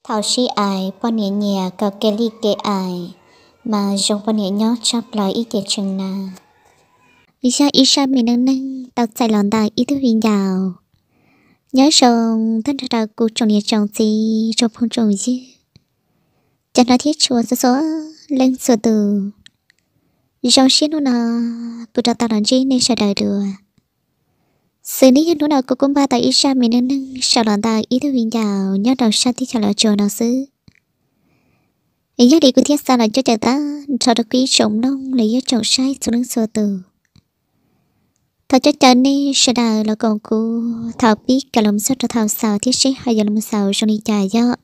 Thaum sib aim poj niam nyiam kom kev li kev aim, mas zoo poj niam nyob tshaj plaws ib ce tsev neeg. Yog ib zaj me neej neeg tau txais los ntawm ib tug viv ncaus. Nyob zoo tag nrho rau kuv tsoom niam tsoom txiv tsoom phooj tsoom ywg, cov hnov thiab tshua txhua txhua leej txhua tus. Zoo siab hnub no kuv rov tau los ntsib nej sawv daws dua. Xws li yog hnub no kuv kuj npaj tau ib zaj me neej neeg sau los ntawm ib tug viv ncaus nyob rau sab teb chaws Los Tsuas no xwb. Yog li kuv thiaj xa los coj caw tag nrho rau kuv ib tsoom mloog los yog tsoom saib txhua leej txhua tus. Thov coj caw nej sawv daws los koom kuv thaum pib kom los txog rau thaum xaus thiab seb ho yuav los xaus zoo li cas yog.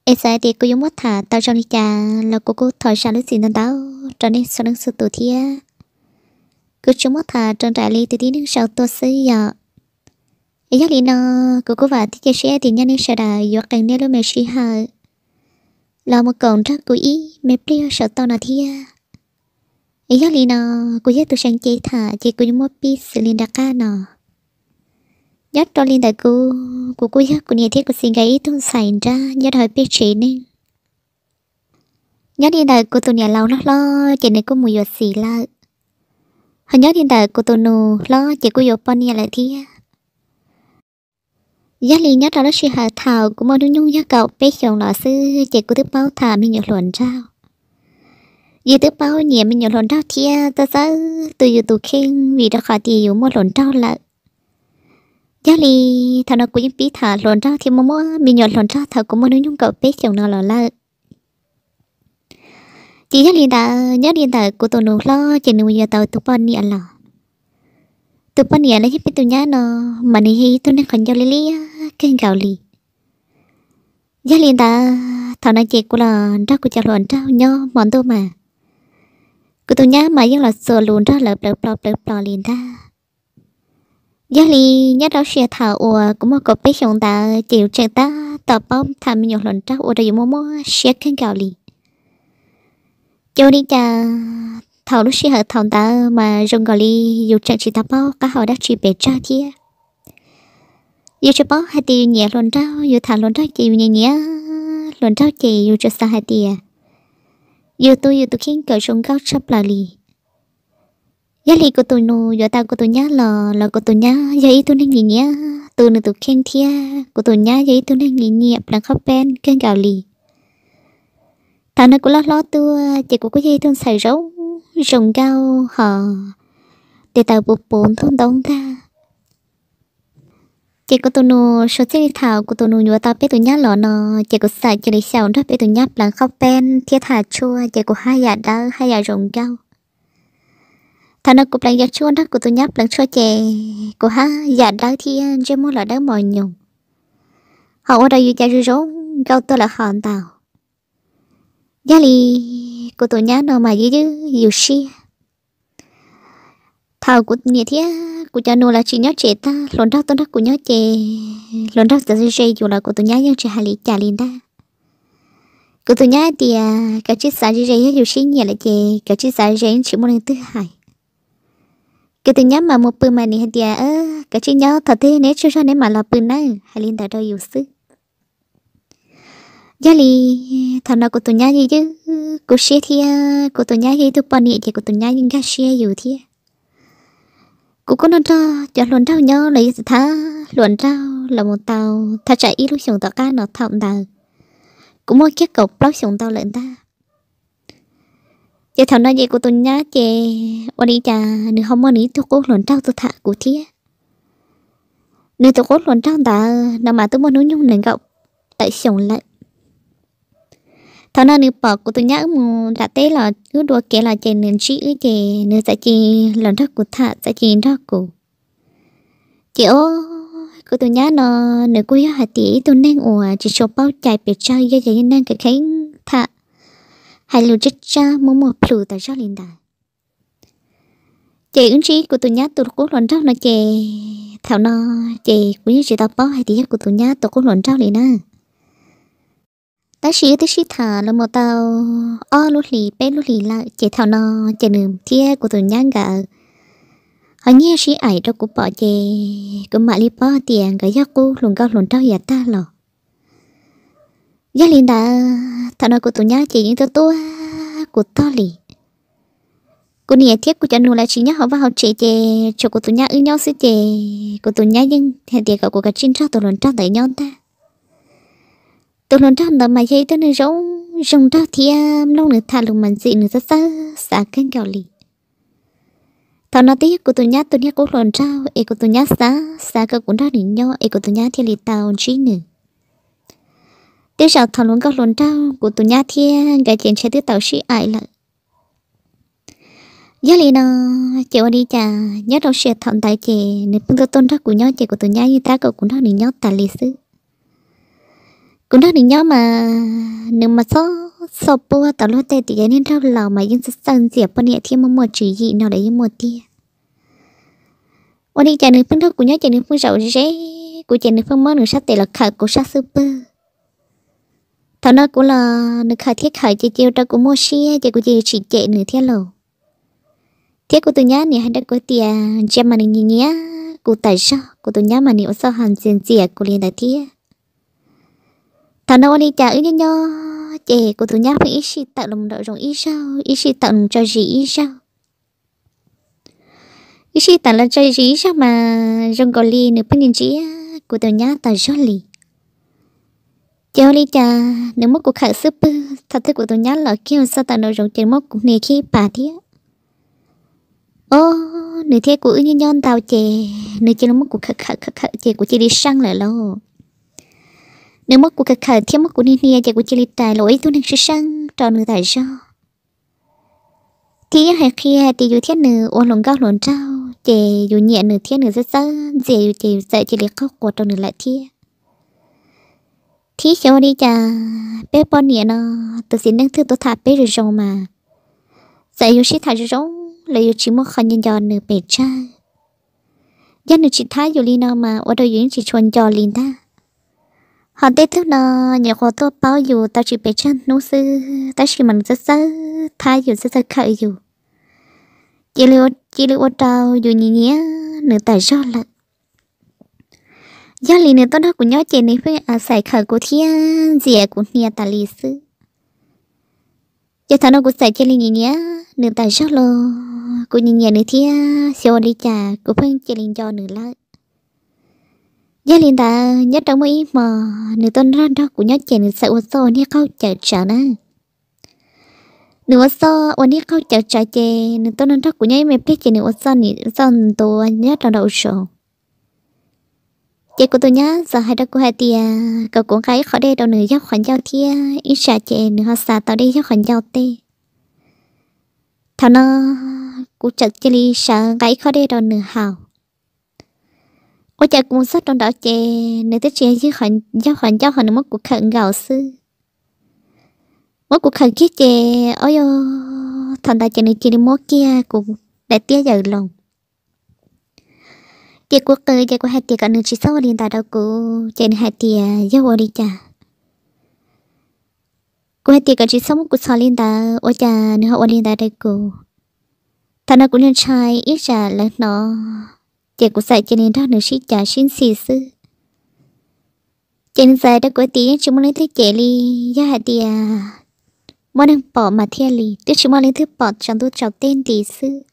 Es txawm hais tias kuv yuav muab tham tau zoo li cas los kuv kuj thov zam lub txim ntau ntau rau nej txhua leej txhua tus thiab. Kuv tsuas muab tham rau nraim li tus tib neeg sau tuaj xwb yom. Yog li no, kuv kuj vam thiab cia siab tias nyob nej sawv daws yuav qee nej lub me sij hawm los mus koom nrog kuv ib me pliag saum toj no thiab. Yog li no, kuv yog tus seev cev tham ces kuv yuav muab pib xws li nram qab no. Nyob rau li ntawm kuv, kuv kuj yog kuv niam thiab kuv txiv nkawd ib tug ntxhais nrab nyob rau peb tsev neeg. Nyob li ntawm kuv tus niam laus hlob hlob ces nws kuj mus yuav txiv lawm. Ho nyob li ntawm kuv tus nus hlob ces kuj yuav poj niam lawm thiab. Yog li nyob rau lub sij hawm thaum kuv muaj hnub nyoog yog kaum peb xyoos los xwb ces kuv twb paub tham me nyuam hluas nraug. Yus twb paub nyiam me nyuam hluas nraug thiab txawj txawj tu yus tus kheej vim rau qhov tias yus muaj hluas nraug lawm. Yog li, thaum no kuv yeej pib tham hluas nraug thiab muaj muaj me nyuam hluas nraug thaum kuv muaj hnub nyoog kaum peb xyoos no los lawm. Ces yog li ntawd, nyob li ntawm kuv tus nus hlob ces nws mus yuav tau tus poj niam los. Tus poj niam los yog peb tus nyab no, mas nws yog ib tug neeg qhov ncauj liab liab kawg nkaus li. Yog li ntawd, thaum no ces kuv los nrog kuv cov hluas nraug nyob hmo ntuj mas, kuv tus nyab mas yeej los txuas lus nrog lawv plawv plo plawv plo li ntag. Yog li, nyob rau lub sij hawm thaum uas kuv muaj kaum peb xyoos ntawd ces yus tseem tab tom paub tham me nyuam hluas nraug ua rau yus muaj muaj siab kawg nkaus li. Ces ua li cas thaum lub sij hawm thaum ntawd mas zoo nkaus li yus tseem tsis tau paub qab hau dab tsi pes tsawg thiab. Yus tsuas paub hais tias yus nyiam hluas nraug, yus tham hluas nraug ces yus nyiam nyiam hluas nraug ces yus tsuas xav hais tias yus tu yus tus kheej kom zoo nkauj tshaj plaws li. Yog li kuv tus nus yuav tau kuv tus nyab los los kuv tus nyab yog ib tug neeg nyiam nyiam tu nws tus kheej thiab kuv tus nyab yog ib tug neeg nyiam nyiam pleev qhaub peeb kawg nkaus li. Thaum no kuv loj hlob tuaj ces kuv kuj yog ib tug ntxhais zoo zoo nkauj ho tes taw puv puv ntuj ntoob ntag. Ces kuv tus nus suav txij li thaum kuv tus nus yuav tau peb tus nyab los no, ces kuv txawm cia li xyaum nrog peb tus nyab pleev qhaub peeb thiab tham tshuaj ces kuv haj yam dawb haj yam zoo nkauj. Thaum no kuv pleev cov tshuaj nrog kuv tus nyab pleev tshuaj ces kuv haj yam dawb thiab ntsej muag los dawb mos nyoos, ho ua rau yus cas zoo zoo nkauj tuaj lawm ho ntau. Yog li, kuv tus nyab no mas ywj ywj yus siab. Thaum kuv niam thiab kuv cov nus lawv tsis nyob tsev tag, hluas nraug tuaj nrog kuv nyob ces hluas nraug txawm ze ze yus los kuv tus nyab yeej tsis hais li cas li ntag. Kuv tus nyab hais tias kav tsij xav ze ze, yog yus sib nyiam lawm ces kav tsij xav ze, yeej tsis muaj leej twg hais. Kuv tus nyab mas mus pw mas nim hais tias, kav tsij nyob, thaum twg neb tsaug zog neb mam los pw nawb, hais li ntawd rau yus xwb. Yog li, thaum no kuv tus nyab ywj ywj kuv siab thiab kuv tus nyab yog ib tug poj niam ces kuv tus nyab yeej nkag siab yus thiab. Kuv kuj nrog nrog cov hluas nraug nyob los yog txawm tham hluas nraug los mus tau thaj tsam ib lub xyoos tom qab no thaum ntawd, kuv muaj kiag kaum plaub xyoos ntau lawm ntag. Ces thaum no ces kuv tus nyab ces ua li cas nws ho muaj nws ib tug qub hluas nraug tuaj tham kuv thiab. Nws tus qub hluas nraug ntawd no mas twb muaj hnub nyoog nees nkaum tawm xyoo lawm. Thaum no nws pom kuv tus nyab wb mus nram teb los wb dua kev los ces nws ntsib wb ces nws txawm cia li los nrog kuv tham, txawm cia li nrog kuv. Ces o, kuv tus nyab no nws kuj yog hais tias ib tug neeg uas tsis tshua paub cai pes tsawg, yog cov neeg kheev kheev tham, hais lus tsab tsab muaj muaj plhus tas zog li ntawd. Ces wb ntsib kuv tus nyab tus qub hluas nraug no ces thaum no ces kuv yeej tsis tau paub hais tias yog kuv tus nyab tus qub hluas nraug li na. Tab sis wb twb sib tham los mus tau ob lub hlis peb lub hlis lawm ces thaum no ces nws thiab kuv tus nyab nkawd ho nyiag sib aim rau kuv pom ces kuv mam li paub tias nkawd yog qub hluas nkauj hluas nraug yav tag los. Yog li ntawd thaum no kuv tus nyab ces yeej tuaj tuaj kuv tog li. Kuv niam thiab kuv cov nus lawv tsis nyob hauv vaj hauv tsev ces tshuav kuv tus nyab wb nyob xwb ces kuv tus nyab yeej hais tias kom kuv kav tsij nrog tus hluas nraug ntawd nyob ntag. Tus hluas nraug ntawd mas yog ib tug neeg zoo zoo nraug thiab mloog nws tham lus mas ntxim nws txawj txawj xav kawg nkaus li. Thaum no twb yog kuv tus nyab tus niag qub hluas nraug es kuv tus nyab xav xav kom kuv nrog nws nyob es kuv tus nyab thiaj li tau ntsib nws. Tej zaum thaum hluas nkauj hluas nraug kuv tus nyab thiab nkawd ces ntshe twb tau sib aim lawm. Yog li no ces ua li cas nyob rau sij hawm thaum ntawd ces nws pheej tuaj tuaj nrog kuv nyob ces kuv tus nyab yeej tab kom kuv nrog nws nyob tas li xwb. Kuv nrog nws nyob mas nws mas txhob txhob puab tau luag tej tias yog niag nraug laus mas yeej txawj txawj ntxias poj niam thiab muaj muaj tswv yim no lawm yeej muaj tiag. Ua li cas nws pheej nrog kuv nyob ces nws pheej zaum ze kuv ces nws pheej muab nws sab tes los khawm kuv sab xub pwg. Thaum no kuv los nws khawm thiab khawm ces cia ua rau kuv muaj siab ces kuv cia tsis cem nws thiab lauj. Thiab kuv tus nyab niam hais rau kuv tias ntsia mas nws nyiam nyiam kuv tas zog, kuv tus nyab mas nws ua txuj hais ntxias ntxias kuv li ntawd thiab. Thaum no ua li cas wb nyob nyob ces kuv tus nyab pheej ib sij tawm los nraum zoov ib zaug, ib sij tawm los tso zis ib zaug. Ib sij tawm los tso zis ib zaug mas zoo nkaus li nws pheej ntsia kuv tus nyab tas zog li. Ces ua li cas nws muab kuv khawm xub pwg, thaum twg kuv tus nyab los kiag ua txuj tawm nraum zoov ces muab kuv hnia khib pas thiab. Ob, nws thiab kuv wb nyob nyob ntau ces nws cia li muab kuv khawm khawm khawm khawm ces kuv cia li seej lawm lauj. Nws muab kuv khawm khawm thiab muab kuv hnia hnia ces kuv cia li rais los ua ib tug neeg seej seej rau nws tas zog. Thiab yeej hais qhia tias yus thiab nws ua hluas nkauj hluas nraug ces yus nyiam nws thiab nws txawj txawj ntxias yus ces yus txawm cia li qaug qua rau nws lawm thiab. Thiab xyov ua li cas peb poj niam no tus txiv neej twg tuaj tham peb zoo zoo mas txawm yus sib tham zoo zoo los yus tsis muaj qhov nco nco nws pes tsawg. Yog nws tsis thab yus li no mas ua rau yus yeej tsis tshua nco li ntag. Ho tej tug no nyuam qhuav tuaj paub yus tau tsis pes tsawg hnub xwb tab sis mas nws txawj txawj thab yus txawj txawj khawm yus, cia li ua rau yus nyiam nyiam nws tas zog lawm. Yog li nws tuaj nrog kuv nyob ces nws pheej xais khawm kuv thiab ntxias kuv hnia tas li xwb. Ces thaum no kuv txawm cia li nyiam nyiam nws tas zog los kuv nyiam nyiam nws thiab xyov ua li cas kuv pheej cia li nco nws lawm. Yog li ntawd nyob rau muaj ib hmo nws tuaj nrog nrog kuv nyob ces nws txawm ua txuj ua niag qaug cawm tsawv na. Nws ua txuj ua niag qaug cawm tsawv ces nws tuaj nrog nrog kuv nyob ib me pliag ces nws ua txuj nim txuj ntua nyob rau nraum zoov. Ces kuv tus nyab txawm hais rau kuv hais tias kom kuv nqa ib qho dej rau nws yaug qhov ncauj thiab ib tsam ces nws ho xav tau dej yaug qhov ncauj tej. Thaum no kuv txawm cia li sawv nqa ib khob dej rau nws haus. Ua cas kuv mus txog rau nraud ces nws twb tsis yaug qhov ncauj ho nws muab kuv khawm nkaus xwb. Muab kuv khawm kiag ces o yog thaum ntawd ces nws cia li muab kiag kuv daim tiab yawm loo. Ces kuv qw ces kuv hais tias kom nws tsis txhob ua li ntawd rau kuv ces nws hais tias yog ua li cas. Kuv hais tias kom tsis txhob muab kuv txhos li ntawd ua cas nws ho ua li ntawd rau kuv. Thaum no kuv ntshai ib tsam lawv hnov, ces kuv txawm cia li nrog nws sib cav sib ntxhi xwb. Ces nws txawm rau kuv tias yeej tsis muaj leej twg cem li, yog hais tias muaj neeg pom mas thiaj li, twb tsis muaj leej twg pom tsaus ntuj tsaus teb nti xwb.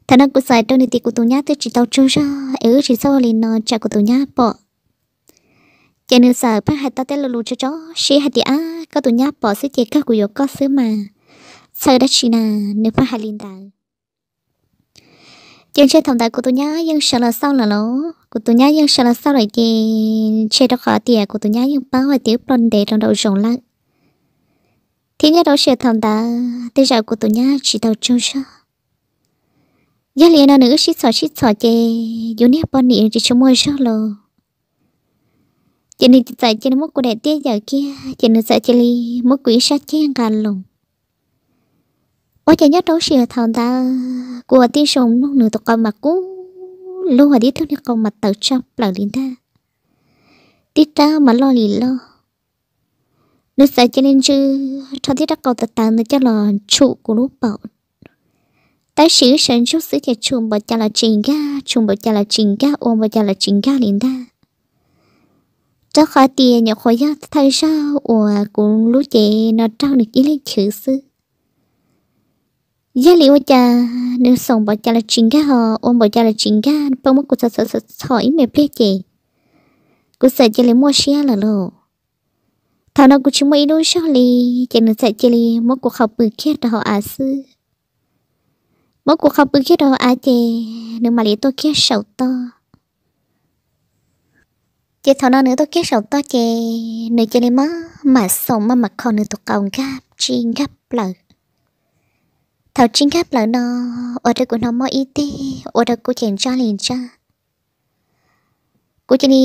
Thaum no kuv txawm rau nws tias kuv tus nyab twb tsis tau tsaug zog es wb tsis txhob ua li no tsam kuv tus nyab pom. Ces nws txawm pheej hais tau tej lo lus tso tso siab hais tias ab koj tus nyab pom xwb ces kawg kuv yuav koj xwb mas, txhawj dab tsi na, nws pheej hais li ntawd. Ces ntshe thaum ntawd kuv tus nyab yeej sawv los xauj lawm los, kuv tus nyab yeej sawv los xauj lawm ces ntshe rau qhov tias kuv tus nyab yeej paub hais tias wb ploj ntev rau nraum zoov lawm. Thiab nyob rau sij hawm thaum ntawd tej zaum kuv tus nyab tsis tau tsaug zog. Yog li no nws wb sib txhom sib txhom ces yus niag poj niam tsis tshua muaj zog los. Ces nws txawm cia li muab kuv daim tiab yawm kiag ces nws txawm cia li muab kuv ib sab ceg nqa loo. Ua cas nyob rau sij hawm thaum ntawd kuv ua tib zoo mloog nws tus qau mas qub lug tib tug niag qau mas tawv tshaj plaws li ntag, tib rab mas loj li loj. Nws txawm cia li ntsw rho tib rab qau tawv tawv ntawd coj los tshum kuv lub paum. Tab sis wb sawv ntsug xwb ces tshum npaum cas los tsis nkag, tshum npaum cas los tsis nkag, ua npaum cas los tsis nkag li ntag. Rau qhov tias nyuam qhuav yog thawj zaug uas kuv lub cev no raug nws ib leeg chwv xwb. Yog li ua cas nws xoom npaum cas los tsis nkag, ua npaum cas los tsis nkag, pheej muab kuv txhom txhom ib me pliag ces kuv txawm cia li muaj siab lawm lauj. Thaum no kuv tsis muaj ib lub zog li, ces nws txawm cia li muab kuv qhau pw kiag rau hauv av xwb. Muab kuv qhau pw kiag rau hauv av ces nws mam li tuaj kiag saum toj. Ces thaum no nws tuaj kiag saum toj ces nws cia li maj mam xoom maj mam kho nws tus qau nkag tsij nkag plaws. Thaum tsij nkag plaws no, ua rau kuv hnov mob ib teg, ua rau kuv ces ntsaj li ntsaj. Kuv cia li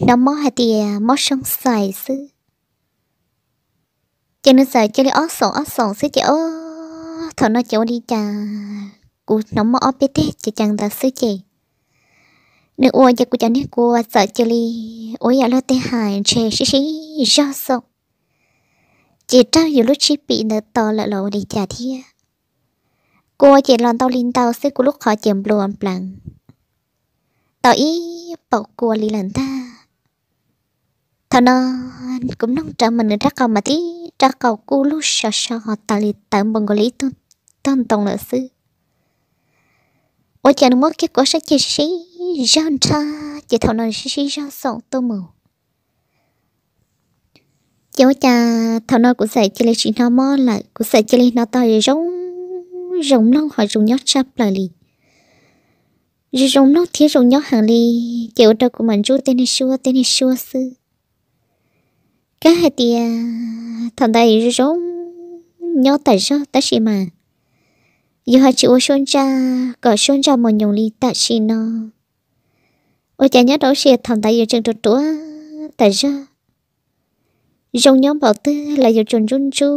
hnov mob hais tias mob soob xais xwb. Ces nws txawm cia li ob xoom ob xoom xwb ces ob, thaum no ces ua li cas kuv hnov mob ob peb teg ces ceev ntawd xwb ces nws ua ces kuv cov niag kua txawm cia li ua yam luag tej hais ntshe sib sib zog xoom, ces raug yus lub tsib pim ntawd to lawm los ua li cas thiab. Kua ces los ntau li ntau xwb, kuv lub qhov ces nplua npleev tau ib paum kua li lawm ntag. Thaum no kuv mloog rawv mas nws rab qau mas tib rab qau kub lug so so ho tawv li tawv npaum nkaus li ib tug tog ntoo lawm xwb. Ua cas nws muab kiag kuv sab ceg sib sib zog nrhab ces thaum no sib sib zog xoom tuaj mus. Ces ua cas thaum no kuv txawm cia li tsis hnov mob lawm, kuv txawm cia li hnov tau zoo zoo mloog ho zoo nyob tshaj plaws li. Zoo zoo mloog thiab zoo nyob heev li, ces ua rau kuv mam ntsuj tej niag suab tej niag suab xwb. Kab hais tias thaum ntawd yus zoo zoo nyob tas zog tab sis mas yus ho tsis ua suab ntsaj kom suab ntsaj mus nyoos li tam sim no. Ua cas nyob rau lub sij hawm thaum ntawd yus tseem ruam ruam tas zog, zoo nyob npaum twg los yus tsuas ntsuj ntsuj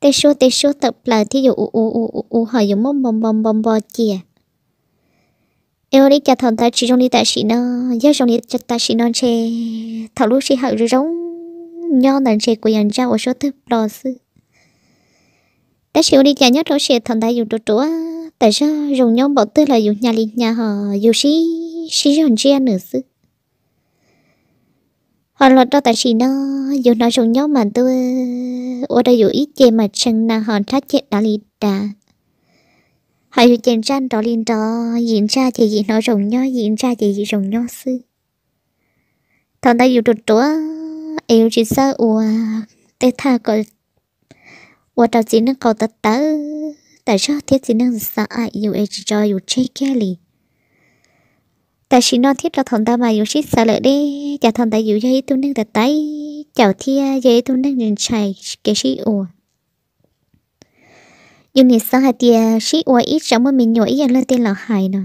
tej suab tej suab tawm plaws thiab yus ua ua ua ua ua ho yus muab npo npo npo npo cia. Es ua li cas thaum ntawd tsis zoo li tam sim no? Yog zoo li tam sim no ntshe thaum lub sij hawm zoo zoo nyob ntawd ntshe kuv yuav ntsaj ua suab twg plo xwb. Tab sis ua li cas nyob rau lub sij hawm thaum ntawd yus ruam ruam tas zog, zoo nyob npaum twg los yus hnyav li hnyav ho yus sib sib zog ntsiab nws xwb. Ho los rau tam sim no yus hnov zoo nyob mas ntuj, ua rau yus ib ce mas tshee na ho nrhab ceg dav li dav. Ho yus ces ntsaj nrov li nrov, yim ntsaj ces yim hnov zoo nyob, yim ntsaj ces yim zoo nyob xwb. Thaum ntawd yus ruam ruam es yus tsis txawj ua tej thaj kom ua rau txiv neej qau tawv tawv tas zog thiab txiv neej xav aim yus es tsis tso yus tseg kiag li. Tam sim no thiab rau thaum ntawd mas yus sib txawv lawm deb, cas thaum ntawd yus yog ib tug neeg tawv tawv caum thiab yog ib tug neeg ntshai kev sib ua. Yus nim xav hais tias sib ua ib tsam muaj me nyuam ib yam luag tej laus hais no.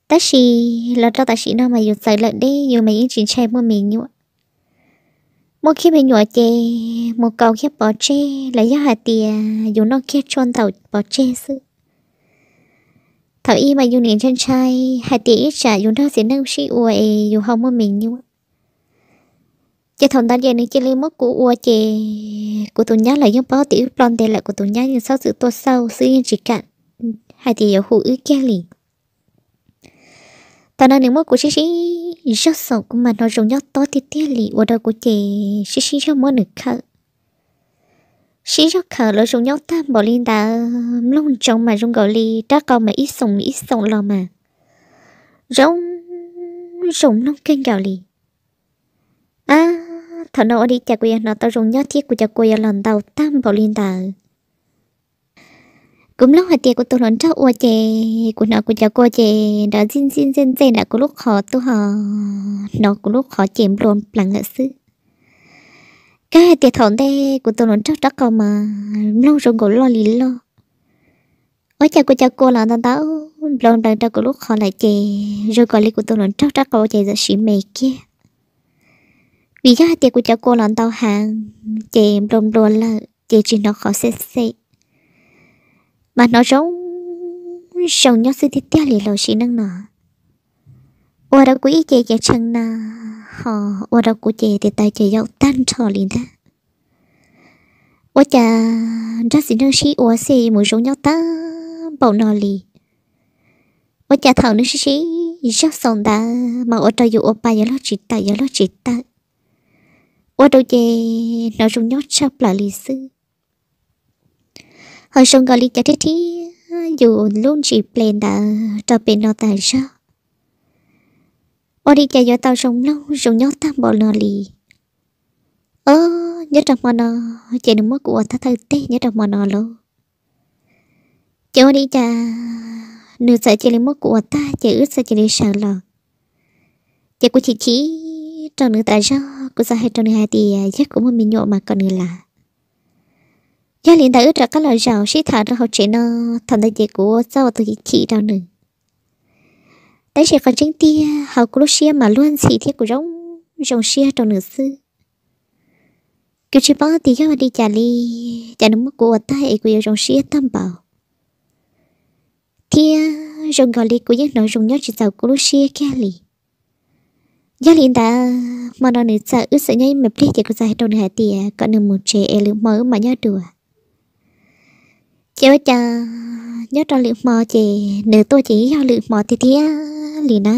Tab sis los rau tam sim no mas yus txawv lawm deb, yus mas yeej tsis ntshai muaj me nyuam. Muaj kiag me nyuam ces mus kaus kiag pov tseg los yog hais tias yus noj kiag tshuaj ntaus pov tseg xwb. Thaum ub mas yus nim ntshai ntshai hais tias ib tsam yus nrog txiv neej sib ua es yus ho muaj me nyuam. Ces thaum ntawd ces nws cia li muab kuv ua ces kuv tus nyab los yeej paub tias wb ploj ntev lawm, kuv tus nyab yeej txhob txwm tuaj xauj xwb, yeej tsis kam hais tias yuav hu wb kiag li. Thaum no nws muab kuv sib sib zog xoom, kuv mas hnov zoo nyob tob tiag tiag li, ua rau kuv ces sib sib zog muab nws khawm. Sib zog khawm los zoo nyob tag npaum li ntawd, mloog ntsoov mas zoo nkaus li rab qau mas ib xoom ib xoom los mas zoo zoo mloog kawg nkaus li. Ab, thaum no ua li cas kuv yuav hnov tau zoo nyob thiab kuv cov kua yuav los ntau tag npaum li ntawd. Kuv mloog hais tias kuv tus hluas nraug ua ces kuv hnov kuv cov kua ces nrov ntxij ntxij ntxej ntxej nram kuv lub qhov tuaj ho hnov kuv lub qhov ces nplua pleev lawm xwb. Kab hais tias thaum ntej kuv tus hluas nraug rab qau mas mloog zoo nkaus loj li loj. Ua cas kuv cov kua los ntau ntau nplua pleev rau kuv lub qhov lawm ces zoo nkaus li kuv tus hluas nraug rab qau ces txawm siv me kiag. Vim yog hais tias kuv cov kua los ntau heev ces nplua nplua lawm ces tsis hnov qhov xem xem, mas hnov zoo zoo nyob xwb tiag tiag li los sim neej no. Ua rau kuv ib ce ces tshee na, ho ua rau kuv ces tes taw ces yaum tag nrho li ntag. Ua cas nrog txiv neej sib ua xwb mus zoo nyob tag npaum no li. Ua cas thaum nws sib sib siv zog xaus ntawd mas ua rau yus ua pa yuav luag tsis tawm yuav luag tsis tawm, ua rau ces hnov zoo nyob tshaj plaws li xwb. Ho zoo nkaus li cov thiab thiab yus lub ntsis ple ntawd rau pem no tas zog, ua li cas yuav tau zoo mloog zoo nyob tag npaum no li. Ob, nyob rau hmo no ces nws muab kuv ua tag thawj teg nyob rau hmo no lauj. Ces ua li cas nws txawm cia li muab kuv ua tag ces wb txawm cia li sawv los. Ces kuv chim chim rau nws tas zog, kuv txawm hais rau nws hais tias yog kuv muaj me nyuam mas kom nws lam. Yog li ntawd wb rov qab los zaum sib tham rau hauv tsev no. Thaum ntawd ces kuv ua txuj tus chim chim rau nws. Tab sis qhov tseeb tiag hauv kuv lub siab mas luag ntxhi thiab kuv zoo zoo siab rau nws xwb. Kuv tsis paub tias yog ua li cas li, cas nws muab kuv ua tag es kuv yuav zoo siab tag npaum, thiab zoo nkaus li kuv yeej hnov zoo nyob tsis txaus kuv lub siab kiag li. Yog li ntawd hmo no nws txawm, wb txawm nyob ib me pliag ces kuv txawm hais rau nws hais tias kom nws mus tsev es lwm hmo wb mam nyob dua. Ces ua cas nyob rau lwm hmo ces nws tuaj ces yog lwm hmo tiag tiag li na.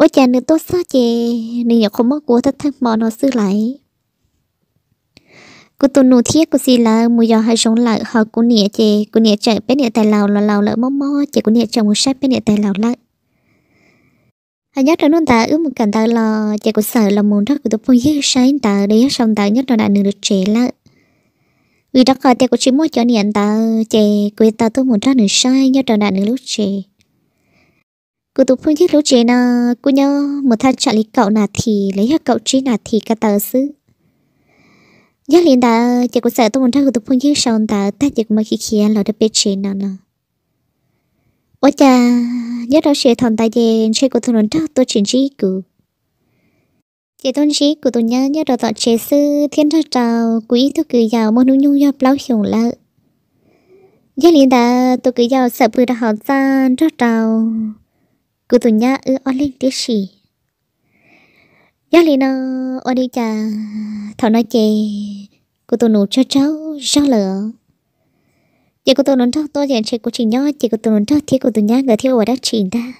Ua cas nws tuaj txog ces nws nyuam qhuav muab kuv ua tag thawj hmo no xwb lawm. Kuv tus nus thiab kuv txiv lawv mus yos hav zoov lawm, ho kuv niam ces kuv niam tseem, peb niam tais laus los laus lawm mob mob ces kuv niam tseem mus saib peb niam tais laus lawm. Ho nyob rau hnub ntawd wb mus kawm ntawv los ces kuv txawm los mus nrog kuv tus phooj ywg saib ntawv, yog sau ntawv nyob rau nram nws lub tsev lawm. Vim rau qhov tias kuv tsis muaj cov niam ntawv ces kuv yuav tau tuaj mus nrog nws saib nyob rau nram nws lub tsev. Kuv tus phooj ywg lub tsev no kuj nyob mus thaj tsam li kaum nas this los yog kaum tsib nas this ko taw xwb. Yog li ntawd ces kuv txawm tuaj mus nrog kuv tus phooj ywg sau ntawv tag ces kuv mam khiav khiav los rau peb tsev no no. Ua cas nyob rau sij hawm thaum ntawd ces ntshe kuv tus hluas nraug tuaj tsis ntsib kuv, ces tuaj ntsib kuv tus nyab nyob rau tom tsev xwb thiab nrog rau kuv ib tug kwv yau muaj hnub nyoog yog plaub xyoos lawm. Yog li ntawd tus kwv yau txawm pw rau hauv txaj nrog rau kuv tus nyab wb ob leeg tib si. Yog li no, ua li cas thaum no ces kuv tus nus tsaug tsaug zog lawm. Ces kuv tus hluas nraug tuaj ces ntshe kuv tsis nyob ces kuv tus hluas nraug thiab kuv tus nyab nkawd thiaj ua dab tsi ntag.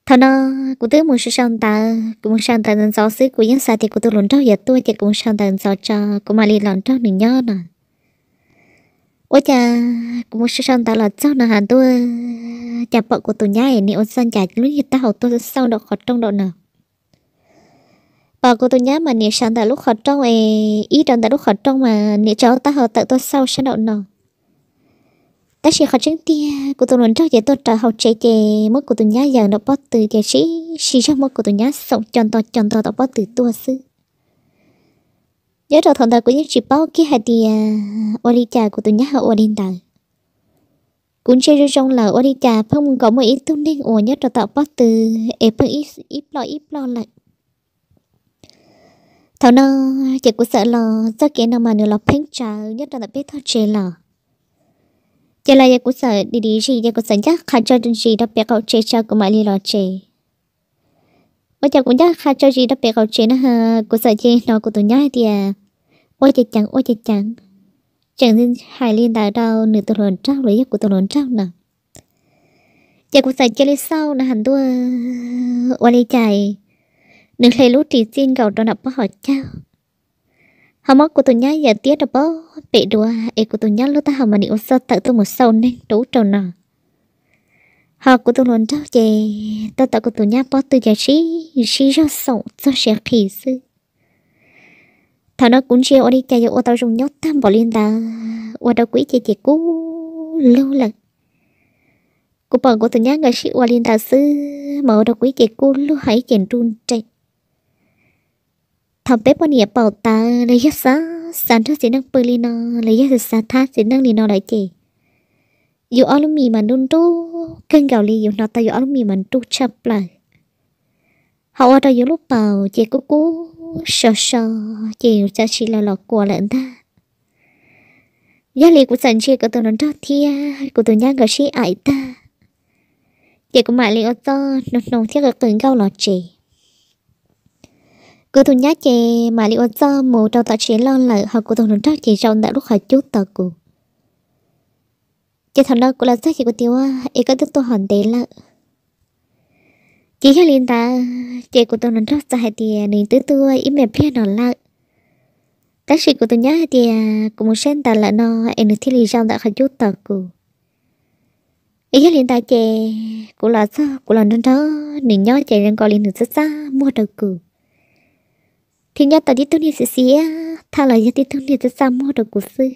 Thaum no kuv twb mus sau sau ntawv, kuv mus sau ntawv ntxov ntxov xwb, kuv yeej xav tias kuv tus hluas nraug yuav tuaj ces kuv mus sau ntawv ntxov tso kuv mam li los nrog nws nyob no. Ua cas kuv mus sau sau ntawv los txog no has ntuj, cas pom kuv tus nyab es niam ua txuj ncav lub niag taub hau tuaj xauj nraum qhov rooj nraum no. Pom kuv tus nyab mas niam sawv ntawm lub qhov rooj es ib rau ntawm lub qhov rooj mas niam tsa taub hau tawm tuaj xauj sab nraum no. Tab sis qhov tseeb tiag kuv tus hluas nraug ces tuaj rawv hauv tsev ces muab kuv tus nyab yaws nraum pob tw ces sib sib zog muab kuv tus nyab xoom co nto co nto tom pob tw tuaj xwb. Nyob rau thaum ntawd kuv yeej tsis paub kiag hais tias ua li cas kuv tus nyab ho ua li ntawd. Kuv ntsia zoo zoo lawm ua li cas pheej mus nkaus muaj ib tug neeg uas nyob rau tom pob tw es pheej ib ploj ib ploj lawm. Thaum no ces kuv txawm los txoj kev no mas nws los pheej tsawv nyob rau ntawm peb tog tsev los. Ces los yog kuv txawm dim dim zis ces kuv txawm ncaj qha tso zis rau pem qaum tsev tso kuv mam li los tsev. Ua cas kuv ncaj qha tso zis rau pem qaum tsev na, kuv txawm cia li hnov kuv tus nyab hais tias, ua ceev ceev ua ceev ceev, tseem hais li ntawd rau nws tus hluas nraug los yog kuv tus hluas nraug no. Ces kuv txawm cia li xauj na has ntuj, ua li cas nws hle lub ris txij nkaus rau nram pob hauv caug, ho muab kuv tus nyab yaws tiab rau pob pem duav es kuv tus nyab lub taub hau mas nim ua txuj tawm tuaj mus xauj neeg rau ub rau no. Ho kuv tus hluas nraug ces tuaj tom kuv tus nyab pob tw ces sib sib zog xoom txog siav qhi xwb. Thaum no kuv ntsia ua li cas yuav ua tau zoo nyob tag npaum li ntawd ua rau kuv ib ce ces kub lug lawm. Kuv pom kuv tus nyab nkawd sib ua li ntawd xwb mas ua rau kuv ib ce kub lug ho ib ce nruj nreem. Thaum peb poj niam paum tawv los yog xav xav nrog txiv neej pw li no, los yog xav thab txiv neej li no lawm ces yus ob lub mis mas nruj nruj kawg nkaus li, yus hnov tau yus ob lub mis mas nruj tshaj plaws. Ho ua rau yus lub paum ces kub kub so so, ces yus txawm sim los los kua lawm ntag. Yog li kuv txawm ntsia kuv tus hluas nraug thiab kuv tus nyab nkawd sib aim tag, ces kuv mam li ua txuj hnoos hnoos thiab qw qw nkauj los tsev. Kuv tus nyab ces mam li ua txuj mus rau tom tsev loj lawm, ho kuv tus hluas nraug ces zaum ntawm lub qhov cub tos kuv. Ces thaum no kuv los txog ces kuv tias ua, es koj twb tuaj hov ntev lawm. Ces yog li ntawd ces kuv tus hluas nraug txawm hais tias nws twb tuaj ib me pliag no lawm, tab sis kuv tus nyab hais tias kuv mus saib ntawd lawm no es nws thiaj li zaum ntawm qhov cub tos kuv. Es yog li ntawd ces kuv los txog kuv los nrog nrog nws nyob ces zoo nkaus li nws txaj txaj muag rau kuv, thiab nyob tau tib tug niag xiv xiv thaj los yog tib tug niag txaj txaj muag rau kuv xwb.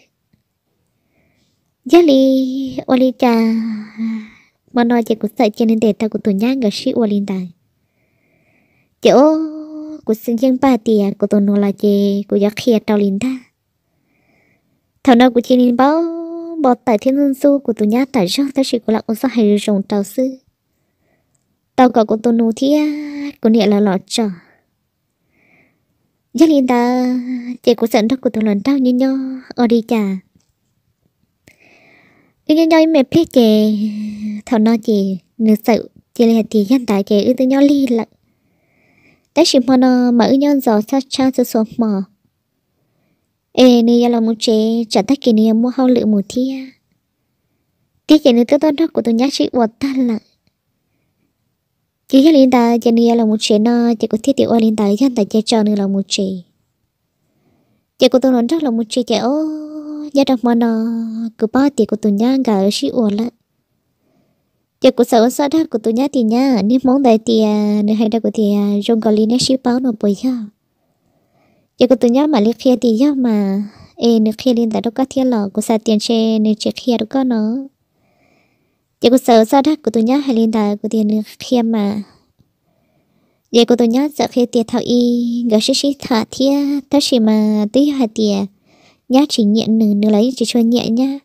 Yog li ua li cas hmo no ces kuv txawm cia nws ntes tau kuv tus nyab nkawd sib ua li ntawd. Ces o, kuv yeej npaj tias kuv tus nus los ces kuv yuav qhia rau li ntag. Thaum no kuv cia li npau npau taws thiab ntxub ntxub kuv tus nyab tawm zog, tab sis kuv lam ua txoj hais zoo zoo rau xwb, tau kom kuv tus nus thiab kuv niam lawv los tso. Yog li ntawd ces kuv txawm nrog kuv tus hluas nraug nyob nyob ua li cas, wb nyob nyob ib me pliag ces thaum no ces nws txawm cia li hais tias yog ntawd ces wb twb nyob lig lawm, tab sis hmo no mas wb nyob ntxov txhob tshab txhua txhua hmo. Es nws yuav los mus tsev, tsam tag kis nws yuav muaj hauj lwm mus thiab. Tiag ces nws twb tuaj nrog kuv tus nyab sib ua tag lawm. Ces yog li ntawd ces nws yuav los mus tsev no ces kuv thiaj tias ua li ntawd yog ntawd ces tso nws los mus tsev. Ces kuv tus hluas nraug los mus tsev ces o, nyob rau hmo no kuv paub tias kuv tus nyab nkawd sib ua lawm. Ces kuv txawm ua txuj dag kuv tus nyab tias nyab, niag hmoob ntawd tias nws hais rau kuv tias zoo nkaus li neb sib paub no puas yog? Ces kuv tus nyab mam li qhia tias yog mas, es nws qhia li ntawd rau koj thiab los? Kuv xav tias ntshe nws tsis qhia rau koj no. Ces kuv txawm ua txuj dag kuv tus nyab hais li ntawd, kuv tias nws qhia mas. Ces kuv tus nyab txawm qhia tias thaum ub nkawd sib sib tham thiab, tab sis mas twb yog hais tias nyab tsis nyiam nws, nws los yeej tsis tshua nyiam nyab.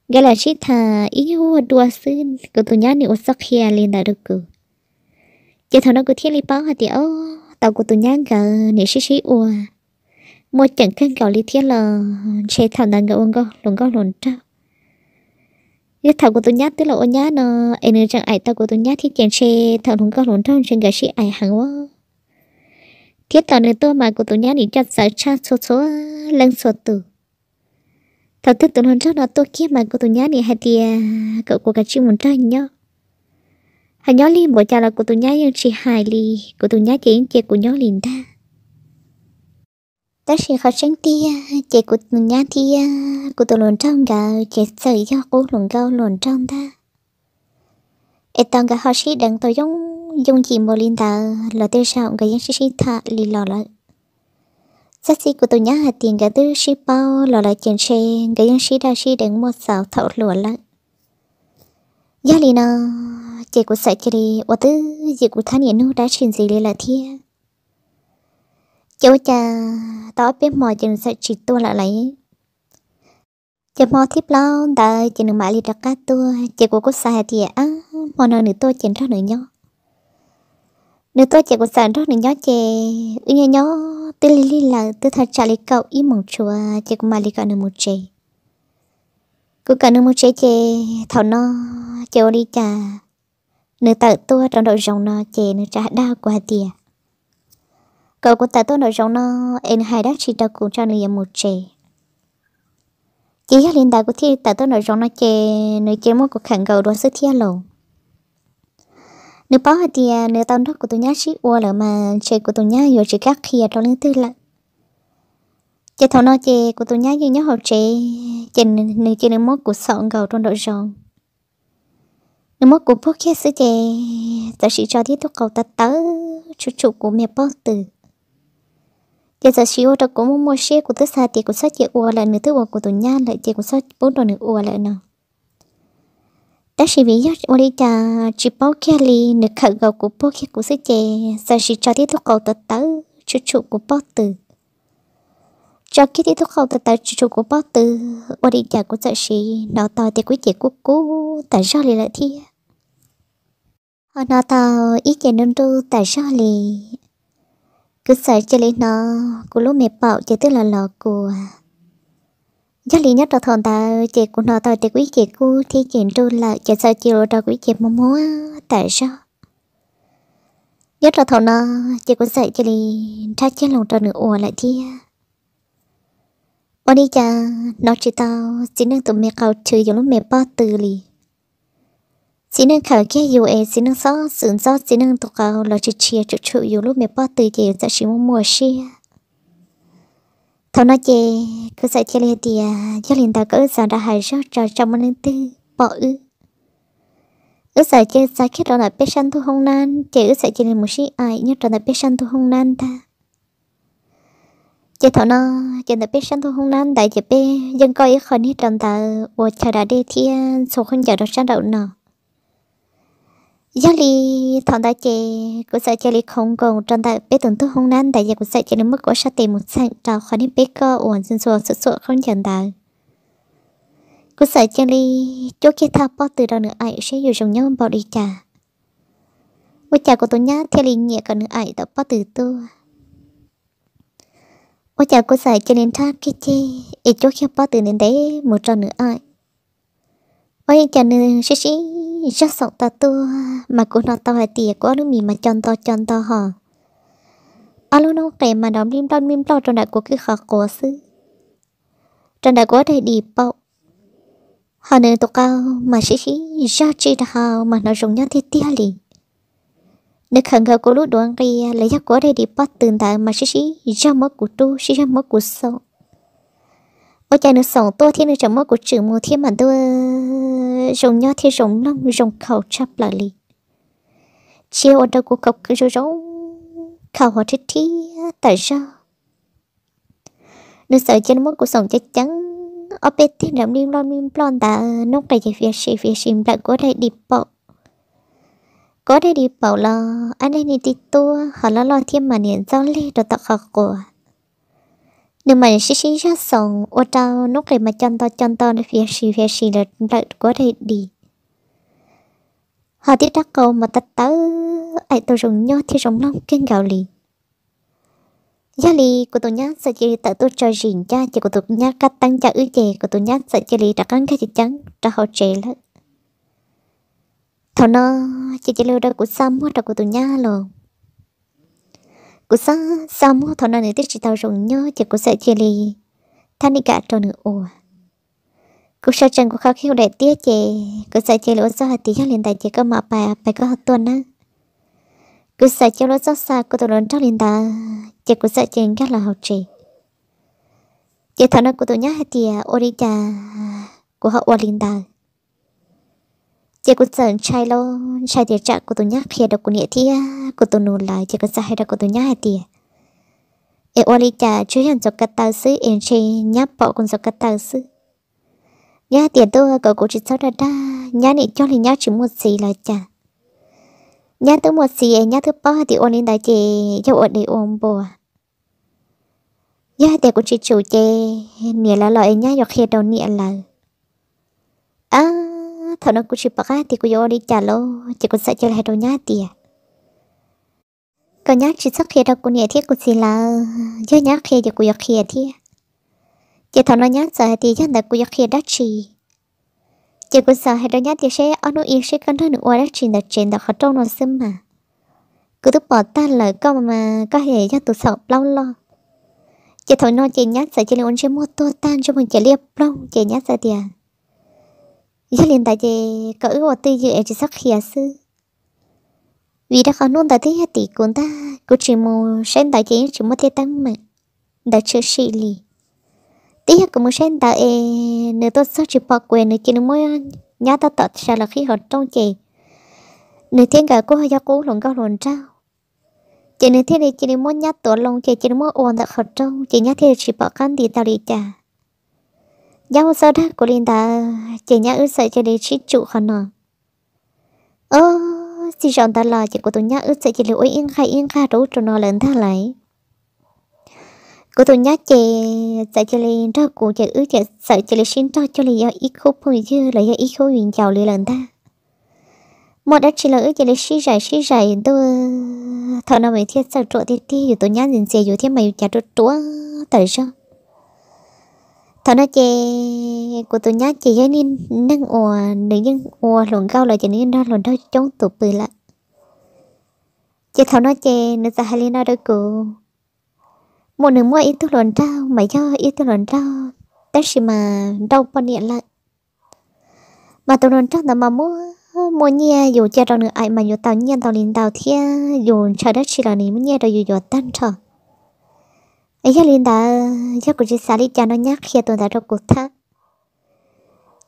Nkawd lam sib tham ib nyuag dua xwb, kuv tus nyab nws ua txuj qhia li ntawd rau kuv. Ces thaum no kuv thiaj li paub hais tias o, tau kuv tus nyab nkawd nws sib sib ua, muaj ceem kawg nkaus li thiab los ntshe thaum ntawd nkawd ua nkauj hluas nkauj hluas nraug. Yog thaum kuv tus nyab twb los ua nyab no, es nws tseem aim tau kuv tus nyab thiab ces ntshe thaum hluas nkauj hluas nraug ntshe nkawd sib aim heev ua. Thiab thaum nws tuaj mas kuv tus nyab nws coj txawv tshaj txhua txhua leej txhua tus. Thaum twg tus hluas nraug no tuaj kiag mas kuv tus nyab nws hais tias kom kuv kav tsij mus nrog nyob. Hos nyob lig npaum cas los kuv tus nyab yeej tsis hais li, kuv tus nyab ces yeej cia kuv nyob li ntag. Tab sis qhov tseeb tiag ces kuv tus nyab thiab kuv tus hluas nraug nkawd ces txawm yog qub hluas nkauj hluas nraug ntag. Es tau nkawd ho sib deev tau yooj yooj yim npaum li ntawd los tej zaum nkawd yeej sib sib tham li los lawm. Txog txij kuv tus nyab hais tias nkawd twb sib paub los lawm ces ntshe nkawd yeej sib daj sib deev muaj txaus thaum hluas lawm. Yog li no ces kuv txawm cia li ua twj ywm kuv thab niam nug dab tsi ntxiv li lawm thiab. Ces ua cas tau ob peb hmo ces nws txawm tsis tuaj lawm lauj. Ces hmo thib plaub ntawd ces nws mam li rov qab tuaj, ces kuv kuj xav hais tias ab, hmo no nws tuaj ces nrog nws nyob. Nws tuaj ces kuv txawm nrog nws nyob ces wb nyob nyob twb lig lig lawm, twb thaj tsam li kaum ib moos tshuav ces kuv mam li kom nws mus tsev. Kuv kom nws mus tsev ces thaum no ces ua li cas nws tawm tuaj rau nraum zoov no ces nws rov dag kuv hais tias kom kuv tawm tuaj nraum zoov no es nws hais dab tsi rau kuv tso nws yuav mus tsev. Ces yog li ntawd kuv thiaj tawm tuaj nraum zoov no ces nws cia muab kuv khawm nkaus dua xwb thiab lauj. Nws paub hais tias nws tau nrog kuv tus nyab sib ua lawm mas ntshe kuv tus nyab yuav tsis kam qhia rau leej twg lawm. Ces thaum no ces kuv tus nyab yeej nyob hauv tsev, ces nws cia li muab kuv xauj nkaus rau nraum zoov. Nws muab kuv puag kiag xwb ces txawm sim tso tib tug qau tawv tawv tshum tshum kuv me pob tw. Ces txawm sim ua rau kuv muaj muaj siab, kuv twb xav tias kuv txhob cia ua lawm, nws twb ua kuv tus nyab lawm ces kuv txhob pub rau nws ua lawm no. Tab sis vim yog ua li cas tsis paub kiag li, nws khawm nkaus kuv puag kiag kuv xwb ces txawm sim tso tib tug qau tawv tawv tshum tshum kuv pob tw. Tso kiag tib tug qau tawv tawv tshum tshum kuv pob tw, ua li cas kuv txawm sim hnov tau tias kuv ib ce kub kub tas zog li lawm thiab. Ho hnov tau ib ce nruj nruj tas zog li, kuv txawm cia li hnov kuv lub me paum ces twb los los kua. Yog li nyob rau thaum ntawd ces kuv hnov tau tias kuv ib ce kub thiab ib ce nruj lawm ces txawm cia li ua rau kuv ib ce muag muag tas zog. Nyob rau thaum no ces kuv txawm cia li nrhab ceg loo rau nws ua lawm thiab. Ua li cas hnov tsis tau txiv neej tus me qau chwv yus lub me pob tw li. Txiv neej khawm kiag yus es txiv neej xob xwm ntxob txiv neej tus qau los tsis tshia tshum tshum yus lub me pob tw ces yus txawm sis muaj muaj siab. Thaum no ces kuv txawm cia li hais tias, yog li ntawd koj wb txav nram hav zoov tso tsam muaj leej twg pom wb. Wb txawm cia li txav kiag rau ntawm peb sab ntug hoob nab ces wb txawm cia li mus sib aim nyob rau ntawm peb sab ntug hoob nab ntag. Ces thaum no, ces ntawm peb sab ntug hoob nab ntawd ces peb yeej koj ib qho niag rau ntawd ua chaw da dej thiab ntxhua khaub ncaws rau sab nraum no. Yog li thaum ntawd ces kuv txawm cia li khoov nkoos rau ntawm peb tus ntug hoob nab ntawd ces kuv txawm cia li muab kuv ob sab tes mus txheem rau qhov niag peb koj uas ntxhua ntxhua txhuam khaub ncaws ntawd. Kuv txawm cia li cuab kiag thaj pob tw rau nws aim seb yuav zoo nyob npaum li cas. Ua cas kuv tus nyab thiaj li nyiam kom nws aim tau pob tw tuaj. Ua cas kuv txawm cia li nrhab kiag ceg es cuab kiag pob tw ntev ntev mus rau nws aim. Ua li cas nws sib sib zog xoom tau tuaj mas kuv hnov tau hais tias kuv ob lub mis mas co nto co nto hos. Ob lub noob qes mas nrov nplij nploj nplij nploj rau nram kuv kwj qhov quav xwb, rau nram kuv ob daim di paum. Hos nws tus qau mas sib sib zog tsij rau hauv mas hnov zoo nyob tiag tiag li. Nws khawm nkaus kuv lub duav nqia los yog kuv ob daim di pob tw ntawd mas sib sib zog muab kuv rub sib zog muab kuv xoom. Ua cas nws xoom tuaj thiab nws tseem muab kuv tswm mus thiab mas ntuj, zoo nyob thiab zoo mloog zoo khaus tshaj plaws li. Tsis yog ua rau kuv khaus zoo zoo khaus hos rhiab rhiab tawm zog. Nws txawm cia li muab kuv xoom ceev ceev ob peb teg nram nplij nploj nplij nploj ntawd noob qes ces fiav si fiav si nplawm kuv ob daim di paum. Kuv ob daim di paum los ab neeg niag tib tuab hos loj loj thiab mas niam ntxob leg rau tom qhov quav. Nws mas sib sib zog xoom ua rau noob qes mas co nto co nto fiav si fiav si los nplawm kuv ob daim di. Hos tib rab qau mas tawv tawv aim tau zoo nyob thiab zoo mloog kawg nkaus li. Yog li kuv tus nyab txawm cia li tawm tuaj tso zis ncaj ces kuv tus nyab kab teeb ncaj wb ces kuv tus nyab txawm cia li rov qab nkag ceev ceev rau hauv tsev lawm. Thaum no ces cia li ua rau kuv xa muag rau kuv tus nyab los. Kuv xa xa muag thaum no nws twb tsis tau zoo nyob ces kuv txawm cia li thab ni kam rau nws ua. Kuv sawv tsees kuv khawb kiag daim tiab ces kuv txawm cia li ua txuj hais tias yog li ntawd ces koj mam pais pais koj ho tuaj nawb. Kuv txawm cia li ua txuj xa kuv tus hluas nraug li ntawd ces kuv txawm cia li nkag los hauv tsev. Ces thaum no kuv tus nyab hais tias ua li cas kuv ho ua li ntawd. Ces kuv txawm ntshai los ntshai tias tsam kuv tus nyab qhia rau kuv niam thiab kuv tus nus lawv ces kuv txawm hais rau kuv tus nyab hais tias, es ua li cas tsuas yog ntxuav ko taw xwb es ntshe nyab pom kuv ntxuav ko taw xwb. Nyab hais tias tuaj kom kuv tsis txhob dag dag, nyab niam cog li nyab tsis muaj txiv los cas. Nyab twb muaj txiv es nyab twb paub hais tias ua li ntawd ces yog ua dev ua npua. Yog hais tias kuv tsis tsum ces niam lawv los es nyab yuav qhia rau niam lawv. Ab, thaum no kuv tsis pom qab tias kuv yuav ua li cas los ces kuv txawm cia li hais rau nyab tias, kom nyab tsis txhob qhia rau kuv niam thiab kuv txiv lawv, yog nyab qhia ces kuv yuav qhia thiab. Ces thaum no nyab txawm hais tias yog ntawd kuv yuav qhia dab tsi. Ces kuv txawm hais rau nyab tias seb ob hnub ib seb koj nrog nws ua dab tsi ntawm tsev ntawm qhov rooj no xwb mas. Kuv twb pom tag lawm koj mas koj yog tus txhaum plaub loj. Ces thaum no ces nyab txawm cia li ua ntsej muag tuag tag ntsej muag ces liab ploog ces nyab txawm tias, yog li ntawd ces kom wb ua twj ywm es tsis txhob qhia xwb. Vim rau qhov hnub ntawd twb yog tim kuv ntag, kuv tsis mus saib ntawd ces yeej tsis muaj tej teeb meem ntawd tshwm sim li. Twb yog kuv mus saib ntawd es nws tuaj txog tsis pom kuv es nws cia li muab nyab tab tom sawv los qhib qhov rooj ces nws thiab nkawd kuj yog qub hluas nkauj hluas nraug. Ces nws thiaj li cia li muab nyab tuav loo ces cia li muab ua ntawm qhov rooj ces nyab thiaj li tsis pom qab nti tau li cas. Nyab ua txuj dag kuv li ntawd ces nyab wb txawm cia li sib tsum qhov no. Ob, txij zaum ntawd los ces kuv tus nyab wb txawm cia li ua ib nqag ib nqag rau ub rau no lawm ntag lauj. Kuv tus nyab ces txawm cia li nrog kuv ces wb ces txawm cia li sib nrog cuag li yog ib khub phooj ywg los yog ib khub viv ncaus li lawm ntag. Muaj dab tsi los wb cia li sib zais sib zais ntuj. Thaum no mas thiaj txawj ruam tiag tiag, yus tus nyab ntxias ntxias yus thiab mas yus cav ruam ruam tawm zog. Thaum no ces kuv tus nyab ces yog ib niag neeg uas nws yeej ua hluas nkauj lawm ces nws yeej nrog hluas nraug coob tus pw lawm. Ces thaum no ces nws txawm hais li no rau kuv, muaj nws muaj ib tug hluas nraug mas yog ib tug hluas nraug tab sis mas nrauj poj niam lawm. Mas tus hluas nraug ntawd mas muaj, muaj nyiaj, yus cia rau nws aim mas yus tau nyiaj ntau li ntau thiab yus ntshaw dab tsi los nws muaj nyiaj rau yus yuav tag nrho. Yog li ntawd yog kuv tsis xav li cas no nyab qhia tus ntawd rau kuv tham.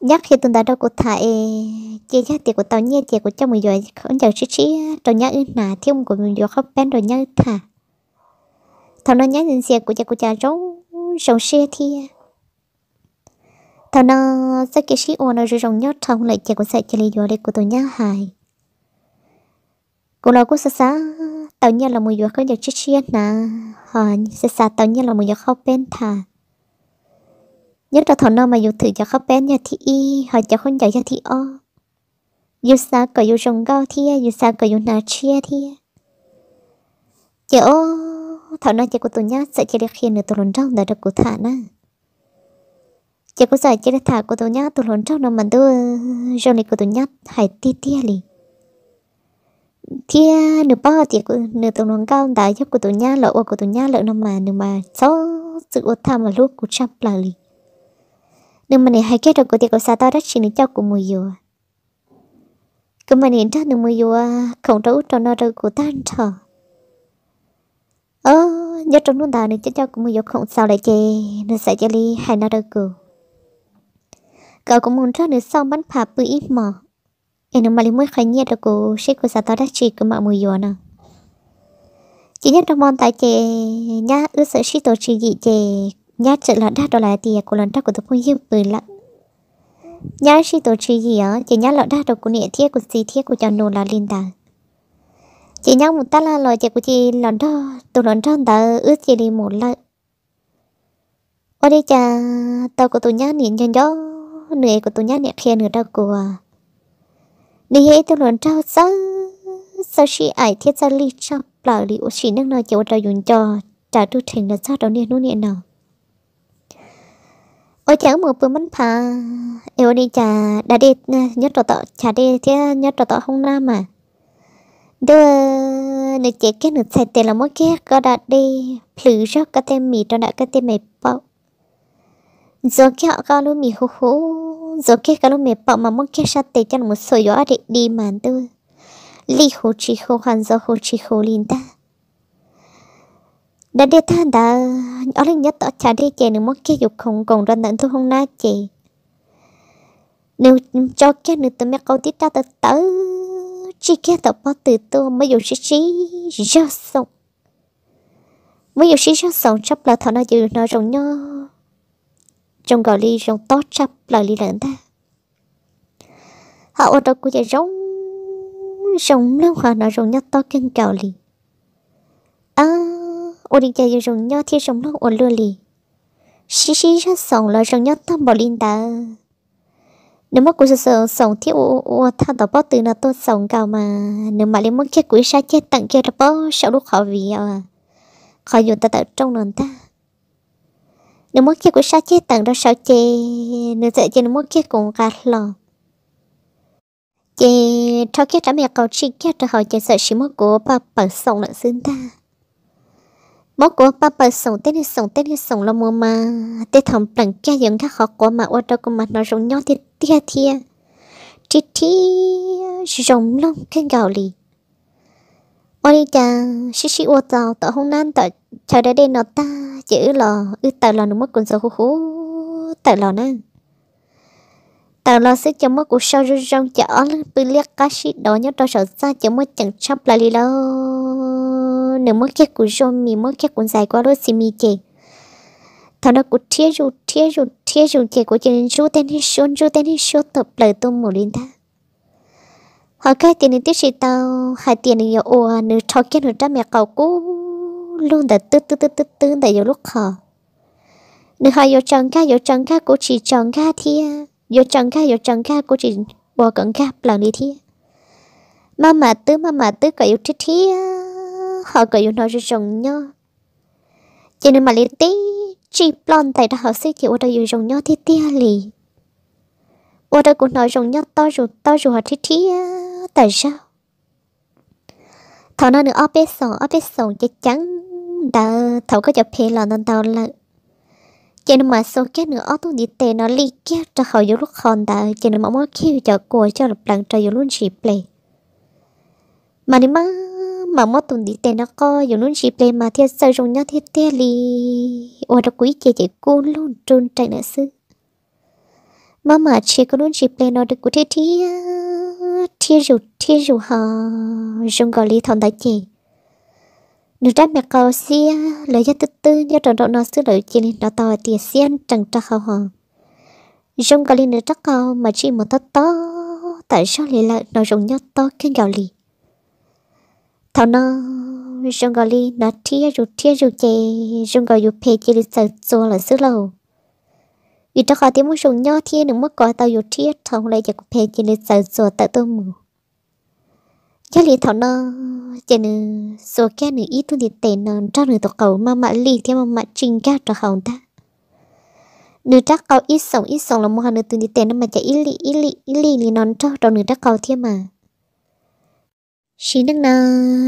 Nyab qhia tus ntawd rau kuv tham es ces yog tias kuv tau nyiaj ces kuv coj mus yuav khaub ncaws tshiab tshiab rau nyab wb hnav thiab mus kuv yuav qhaub peeb rau nyab wb tham. Thaum no nyab ntxias kuv ces kuv cas zoo, zoo siab thiab. Thaum no txoj kev sib ua no zoo zoo nyob dhau lawm ces kuv txawm cia li yuav li kuv tus nyab hais. Kuv los kuj xav xav tau nyiaj los mus yuav khaub ncaws tshiab tshiab hnav, ho xav xav tau nyiaj los mus yuav qhaub peeb tham. Nyob rau thaum no mas yus thwm cov qhaub peeb yog thib ib, ho cov khaub ncaws yog thib ob. Yus xav kom yus zoo nkauj thiab yus xav kom yus hnav tshiab thiab. Ces o, thaum no ces kuv tus nyab txawm cia li qhia nws tus hluas nraug ntawd rau kuv tham na. Ces kuv txawm cia li tham kuv tus nyab tus hluas nraug no mas ntuj, zoo li kuv tus nyab hais tiag tiag li. Thiab nws paub tias nws tus hluas nkauj ntawd yog kuv tus nyab los ua kuv tus nyab lawm no mas nws mas txhob txwm ua thaj mas hlub kuv tshaj plaws li. Nws mas nim hais kiag rau kuv tias kuv xav tau dab tsi nws coj kuv mus yuav. Kuv mas nim nrog nws mus yuav khoom rau ub rau no rau kuv tag nrho. O, nyob rau hnub ntawd nws coj coj kuv mus yuav khoom txaus lawm ces nws txawm cia li hais no rau kuv, kom kuv mus nrog nws xauj npab pham pw ib hmos, es nws mam li muab qhov nyiaj rau kuv seb kuv xav tau dab tsi kuv mam mus yuav no. Ces nyob rau hmo ntawd ces nyab wb txawm sib tuav tswv yim ces nyab txawm los dag rau lawv tias kuv los nrog kuv tus phooj ywg pw lawm. Nyab sib tuav tswv yim os ces nyab los dag rau kuv niam thiab kuv txiv thiab kuv cov nus lawv li ntawd. Ces nyab mus tab laj los ces kuv cia li los nrog tus hluas nraug ntawd wb cia li mus lawm. Ua li cas tau kuv tus nyab niam nco nco nws es kuv tus nyab niam qhia nws rau kuv, nws yog ib tug hluas nraug txawj, txawj sib aim thiab txawj lig tshaj plaws li. Ua sim neej no ces ua rau yus nco raws ruj rhees los txog rau niaj hnub niam no. Ua cas wb mus pw npab phab es ua li cas da dej nyob rau tom chav dej thiab nyob rau tom hoob nab mas ntuj, nws cev kiag nws txhais tes los muab kiag koj da dej plhws zog koj tej mis rau nram koj tej me paum, ntxuav kiag koj lub mis huv huv, ntxuav kiag koj lub me paum mas muab kiag sab tes coj los txhuam yuav ob daim di mas ntuj, lij huv tsis huv ho ntxuav huv tsis huv li ntag. Da dej tag ntawd ob leeg nyob tom chav dej ces nws muab kiag yus khoov nkoos rau ntawm ntug hoob nab ces nws tso kiag nws tus me qau tib rab tawv tawv tsij kiag tom pob tw tuaj muab yus sib sib zog xoom. Muab yus sib zog xoom tshaj plaws thaum no ces yus hnov zoo nyob zoo nkaus li zoo tob tshaj plaws li lawm ntag. Ho ua rau kuv ces zoo, zoo mloog ho hnov zoo nyob tob kawg nkaus li. Ua li cas yus zoo nyob thiab zoo mloog ua luaj li. Sib sib zog xoom los zoo nyob tag npaum li ntawd. Nws muab kuv xoom xoom thiab ua ua thaj tom pob tw no tuaj xaus nkaus mas nws mam li muab kiag kuv ib sab ceg teem kiag rau pob saum lub qhov viv, qhov yus tawm tawm rooj no ntag. Nws muab kiag kuv ib sab ceg teem rau saud ces nws txawm ces nws muab kiag kuv nqa hlo. Ces rho kiag rab me qau tsij kiag rau hauv ces txawm sis muab kuv paj paws xoom lawm xwb ntag. Muab kuv paj paws xoom tej niag xoom tej niag xoom los mus mas tej thaum pleem kiag yuav nkag qhov quav mas ua rau kuv mas hnov zoo nyob tiag tiag thiab rhib rhib zoo mloog kawg nkaus li. Ua li cas sib sib ua txaus tom hoob nab tom chaw da dej no tag ces wb los wb tawm los nws muab kuv ntxuav huv huv tawm los na. Tawm los xwb ces muab kuv sau zoo zoo ces ob leeg pw liab qab sib dov nyob rau saum txaj ces muaj ceem tshaj plaws li lauj. Nws muab kiag kuv zuaj mis muab kiag kuv ntxais kuv ob lub txiv mis ces thaum no kuv rhiab zus rhiab zus rhiab zus ces kuv cia li ntsub tej niag suab ntsub tej niag suab tawm plaws tuaj mus li ntag. Ho kawg tias nws twb tsis tau hais tias nws yuav ua, nws rho kiag nws rab me qau kub lug ntawd twb twb twb twb twb ntawm yus lub qhov. Nws ho yuav tsaws nkag yuav tsaws nkag kuv tsis tsaws nkag thiab, yuav tsaws nkag yuav tsaws nkag kuv tsis ua kom nkag plaws li thiab. Maj mam twb maj mam twb kom yus rhiab rhiab ho kom yus hnov zoo zoo nyob. Ces nws mam li tib tsij ploj ntais rau hauv xwb ces ua rau yus zoo nyob tiag tiag li. Ua rau kuv hnov zoo nyob tob zus tob zus ho rhiab rhiab tas zaug. Thaum no nws ob peb xoom ob peb xoom ceev ceev ntawd thaum koj cov phev los ntau ntau lawm, Ces nws mam xuas kiag nws ob tug ntiv tes no li kiag rau hauv yus lub qhov ntawd, ces nws mam muab kiag yus cov kua coj los pleev rau yus lub ntsis ple. Mas nws maj mam muab tus ntiv tes no qoj yus lub ntsis ple mas thiaj txawj zoo nyob tiag tiag li. Ua rau kuv ib ce ces kub lug nruj nreem lawm xwb. Maj mam tshiav kuv lub ntsis ple no rau kuv thiab thiab thiab zus thiab zus ho zoo nkaus li thaum ntawd ces nws rab me qau xiab los yog twb twb nyob rau nraum no xwb lawm cia li hnov tau hais tias xiab nrees rau hauv ho zoo nkaus li nws rab qau mas tsij mus tob tob tam zog li lawm, hnov zoo nyob tob kawg nkaus li. Thaum no zoo nkaus li hnov thiab zus thiab zus ces zoo nkaus yus phem cia li txaws txuas lawm xwb lauj. Vim rau qhov tias muaj zoo nyob thiab nws muab kov tau yus thiab dhau lawm ces kuv phem cia li txaws txuas tawm tuaj mus. Yog li thaum no ces nws xuas kiag nws ib tug ntiv tes no nrog nws tus qau maj mam li thiab maj mam tsij nkag rau hauv ntag. Nws rab qau ib xoom ib xoom los mus ho nws tus ntiv tes no mas cas ib lim ib lim ib lim li no nrog rau nws rab qau thiab mas. Sim neej no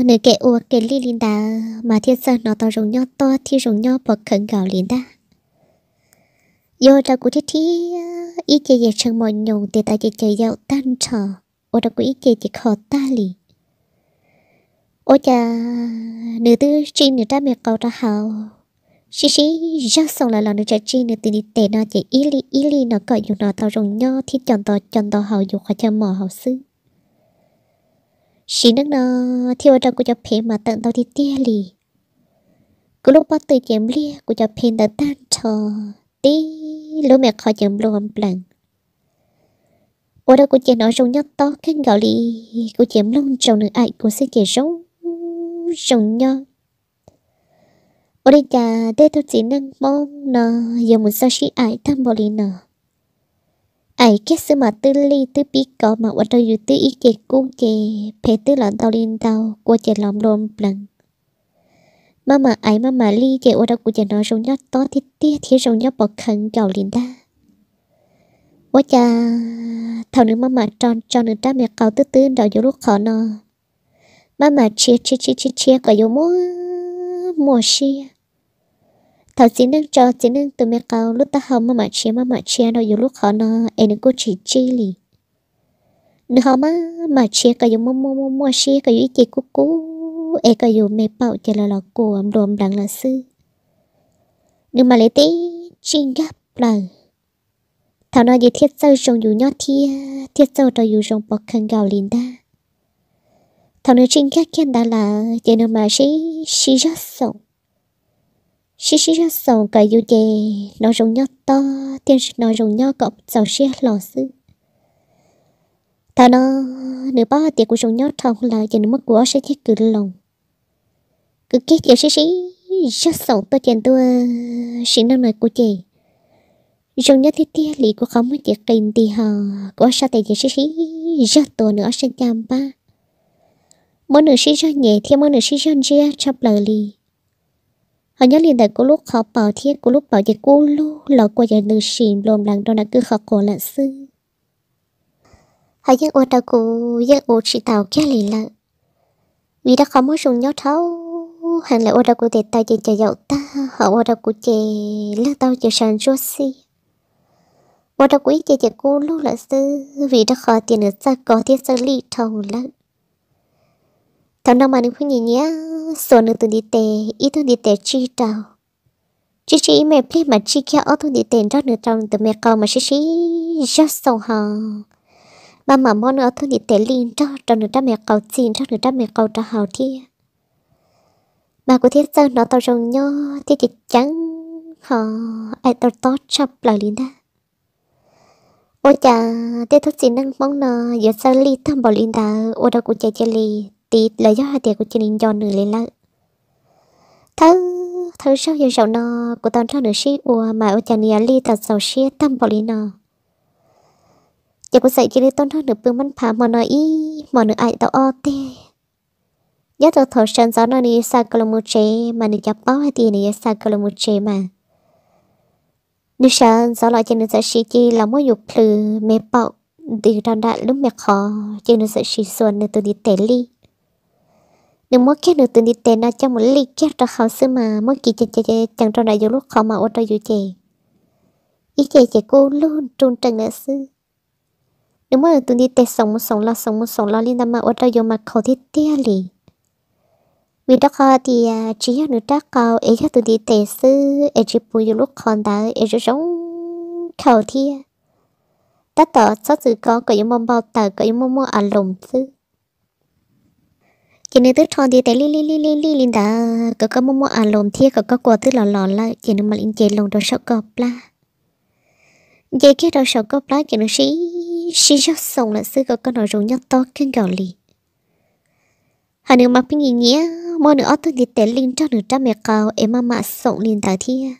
nws kev ua kev li li ntawd mas thiaj txawj hnov tau zoo nyob tob thiab zoo nyob pov khawv nkaus li ntag. Yuav ua rau kuv thiab thiab ib ce ces tshee mos nyoos tes taw ces caws yaum tag nrho, ua rau kuv ib ce ces kho tag li. Ua cas nws twb tsij nws rab me qau rau hauv, sib sib zog xoom lawm los nws tseem tsij nws tus ntiv tes no ces ib lim ib lim no kom yus hnov tau zoo nyob thiab co nto co nto hauv yus qhov chaw mos hauv xwb. Sim neej no thiaj ua rau kuv cov phem mas tawm ntau tiag tiag li. Kuv lub pob tw ces npliag kuv cov phem ntawd tag nrho, tib lub me qhov ces nplua nplees. Ua rau kuv ces hnov zoo nyob tob kawg nkaus li, kuv ces mloog ntsoov nws aim kuv xwb ces zoo zoo nyob. Ua li cas tej tug txiv neej Hmoob no yuav mus txog sib aim tag npaum li no? Aim kiag xwb mas twb lij twb pib kov mas ua rau yus twb ib ce kub ces phem twb los ntau li ntau, kua ces los nplua nplees. Maj mam aim maj mam lij ces ua rau kuv ces hnov zoo nyob tob tiag tiag thiab zoo nyob pov khawv nkaus li ntag. Ua cas thaum nws maj mam tso tso nws rab me qau twb twb nraum yus lub qhov no, maj mam tshiav tshiav tshiav tshiav tshiav kom yus muaj muaj siab. Thaum txiv neej tso txiv neej tus me qau lub taub hau maj mam tshiav maj mam tshiav rau yus lub qhov no es nws kuj tsis tsij li. Nws ho maj mam tshiav kom yus muaj muaj muaj muaj siab, kom yus ib ce kub kub es kom yus me paum ces lawv los kua nplua nplees lawm xwb. Nws mam li tib tsij nkag plaws. Thaum no ces thiaj txawj zoo yus nyob thiab thiaj txawj ua rau yus zoo pov khawv nkaus li ntag. Thaum nws tsij nkag kiag ntawd lawm ces nws mam sib sib zog xoom, sib sib zog xoom kom yus ces hnov zoo nyob tob thiab hnov zoo nyob kom txaus siab hlo xwb. Thaum no nws paub hais tias kuv zoo nyob dhau lawm ces nws muab kuv ob sab ceg kwv loo, kwv kiag ces sib sib zog xoom tuaj ces ntuj, sim neej no kuv ces zoo nyob tiag tiag li, kuv qhov muag ces qis nti ho, kuv ob sab tes ces sib sib zog tua nws ob sab caj npab, muab nws sib zog nyem thiab muab nws sib zog ntsiab tshaj plaws li. Ho nyob li ntawm kuv lub qhov paum thiab kuv lub paum ces kub lug los kua ces ntws sim nplua nplees rau nram kwj qhov quav lawm xwb. Ho yeej ua rau kuv yeej ua tsis taus kiag li lawm, vim rau qhov muab zoo nyob dhau heev lawm ua rau kuv tes taw ces caws yaum tag ho ua rau kuv ces leeg tau ces sawv ntsuab xiab, ua rau kuv ib ce ces kub lug lawm xwb vim rau qhov tias nws txawj kov thiab txawj lij dhau lawm. Thaum no mas nws pheej nyiam nyiam xuas nws tus ntiv tes, ib tug ntiv tes tsij rau, tsij tsij ib me pliag mas tsij kiag ob tug ntiv tes nrog nws rau nws tus me qau mas sib sib zog xoom ho, maj mam muab nws ob tug ntiv tes lij nrog rau nws rab me qau, txij nrog nws rab me qau rau hauv thiab. Mas kuv thiaj txawj hnov tau zoo nyob thiab ceev ceev ho, aim tau tob tshaj plaws li ntag. Ua cas tej tug txiv neej Hmoob no yuav txawj lij tag npaum li ntawd ua rau kuv ces cia li tiv los yog hais tias kuv cia li nco nws li lawm. Thawj thawj zaug yog zaum no kuv tau nrog nws sib ua mas ua cas nws yuav lij tau txaus siab tag npaum li no. Ces kuv txawm cia li tuaj nrog nws pw mab phav hmo no ib hmos nws aim tau ob teg. Nyob rau thaum sawv ntxov no nws yuav xa kuv los mus tsev mas nws cov paub hais tias nws yuav xa kuv los mus tsev mas nws sawv ntxov los ces nws txawm siv cia li los muab yus plhws me paum ntws rau nram lub me qhov ces nws txawm siv xuas nws tus ntiv tes lij. Nws muab kiag nws tus ntiv tes no coj mus lij kiag rau hauv xwb mas muab kiv ceev ceev rau nram yus lub qhov mas ua rau yus ces ib ce ces kub lug rub nrees lawm xwb. Nws muab nws tus ntiv tes xoom mus xoom los xoom mus xoom los li ntawd mas ua rau yus mas khaus tiag tiag li. Vim rau qhov tias tsis yog nws rab qau es yog tus ntiv tes xwb es tsis puv yus lub qhov ntawd es zoo zoo khaus thiab. Tab tom txhob txwm kov kom yuav npau npau taws kom yuav muaj muaj a loos xwb. Ces nws twb rho ntiv tes lij lij lij lij lij li ntawd kom koj muaj muaj a loos thiab kom koj kua twb los los lawm ces nws mam li nce loo rau saum koj plab. Nce kiag rau saum koj plab ces nws sib sib zog xoom lawm xwb kom koj hnov zoo nyob tob kawg nkaus li. Hos nws mas pheej nyiam nyiam muab nws ob tug ntiv tes lij nrog nws rab me qau es maj mam xoom li ntawd thiab.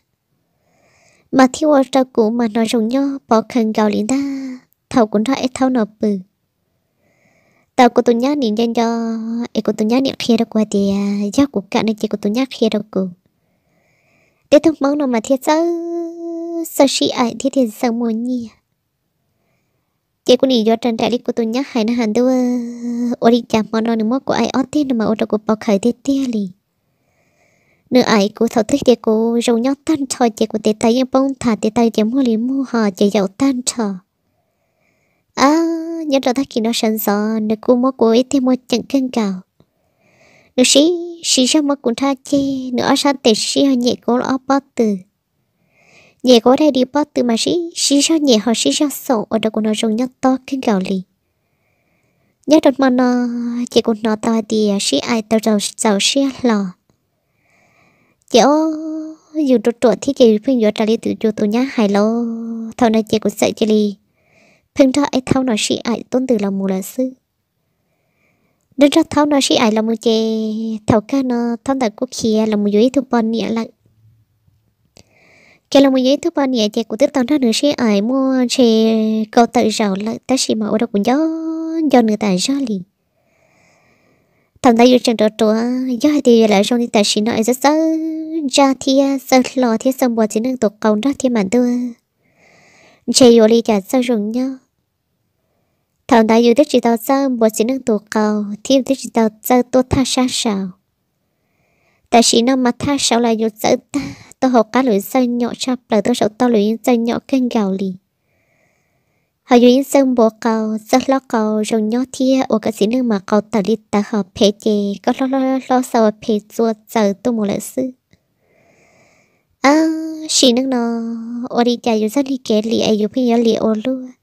Mas thiaj ua rau kuv mas hnov zoo nyob pov khaws nkaus li ntag thaum kuv nrog Eb Thaub no pw. Tau kuv tus nyab nim nco nco es kuv tus nyab nim qhia rau kuv hais tias yog kuv kam no ces kuv tus nyab qhia rau kuv. Tej tug Hmoob no mas thiaj txawj txawj sib aim thiab thiaj txawj muaj nyiaj. Ces kuv nim yuav raws nraim li kuv tus nyab hais na has ntuj, ua li cas hmo no nws muab kuv aim ob teg no mas ua rau kuv pov khaws tiag tiag li. Nws aim kuv thaum twg ces kuv zoo nyob tag nrho ces kuv tes taw yeej poob nthav tes taw ces muag li muag ho ces yaum tag nrho. Ab, nyob rau tag kis no sawv ntxov nws kuj muab kuv ib teg muag ceem kawg nkaus. Nws sib sib zog muab kuv nrhab ceg, nws ob sab tes sib zog nyem kuv ob pob tw. Nyem kuv ob daim di pob tw mas sib sib zog nyem ho sib zog xoom ua rau kuv hnov zoo nyob tob kawg nkaus li. Nyob rau hmo no ces kuv hnov tau hais tias sib aim tau txaus siab hlo. Ces ob, yus ruam ruam thiab ces yus pheej yuav raws li tus yus tus nyab hais los thaum no ces kuv txawm cia li pheej nrog Eb Thaub no sib aim tub ntws los mus lawm xwb. Nrog nrog Thaub no sib aim los mus ces thaum kawg no Thaub ntawd kuj khiav los mus yuav ib tug poj niam lawm. Khiav los mus yuav ib tug poj niam ces kuv twb tau nrog nws sib aim muaj ntshe kaum tawm zaus lawm tab sis mas ua rau kuv nco nco nws tas zog li. Thaum ntawd yus tseem ruam ruam, yog hais tias yus lam zoo li tam sim no es txawj txawj ntsaj thiab txawj hlo thiab txawj npuav txiv neej tus qau nrog thiab mas ntuj, ntshe yuav li cas txawj zoo nyob. Thaum ntawd yus twb tsis tau txawj npuav txiv neej tus qau thiab yus twb tsis tau txawj tuaj thaj sab saud. Tam sim no mas thaj saud los yus txawj tag, tuaj hauv qab los yus txawj nyom tshaj plaws, tuaj saum toj los yeej txawj nyom kawg nkaus li. Ho yus yeej txawj npuav qau, txawj hlob qau zoo nyob thiab ua kom txiv neej mas qau tawm li tawv ho phem ces koj hlob hlob hlob xa ua phem txua txaws tuaj mus lawm xwb. Ab, sim neej no ua li cas yus txoj niag kev liam es yus pheej yuav liam ua luaj.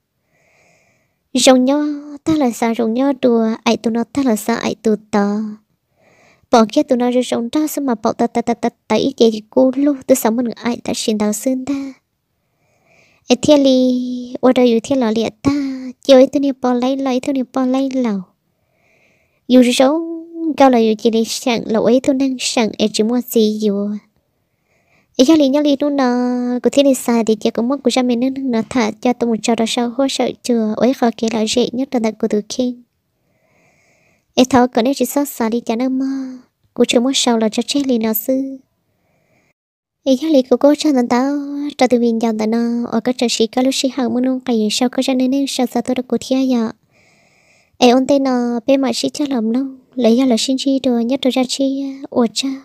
Zoo nyob tag los xav zoo nyob dua, aim tus no tag los xav aim tus tod. Pom kiag tus no zoo zoo nraug xwb mas pom tawv tawv tawv tawv ib ce kub lug twb xav muab nws aim tam sim ntawd xwb ntag. Es thiaj li ua rau yus thiaj los liam tag, cia ua ib tug niag poj laib laus ib tug niag poj laib laus. Yus zoo nkauj los yus cia li seem los ua ib tug neeg seem es tsis muaj txiv yuav. Es yog li nyob li hnub no, kuv thiaj li xav tias cia kuv muab kuv zaj me neej neeg no tham coj tuaj mus tso rau saum huab saum cua ua ib qho kev lom zem nyob rau ntawm kuv tus kheej. Es thov kom nej tsis txhob xav li cas nawb mog, kuv tsuas muab sau los tso tseg li no xwb. Es yog li kuv kuj ua tsaug ntau ntau rau tus viv ncaus ntawm no uas koj tseem siv koj lub sij hawm muaj nuj nqis sau koj zaj neej neeg sau txog tuaj rau kuv thiab yom. Es ua ntej no peb mam sib cog los mloog los yog los sib ntsib dua nyob rau zaj tshiab, ua tsaug.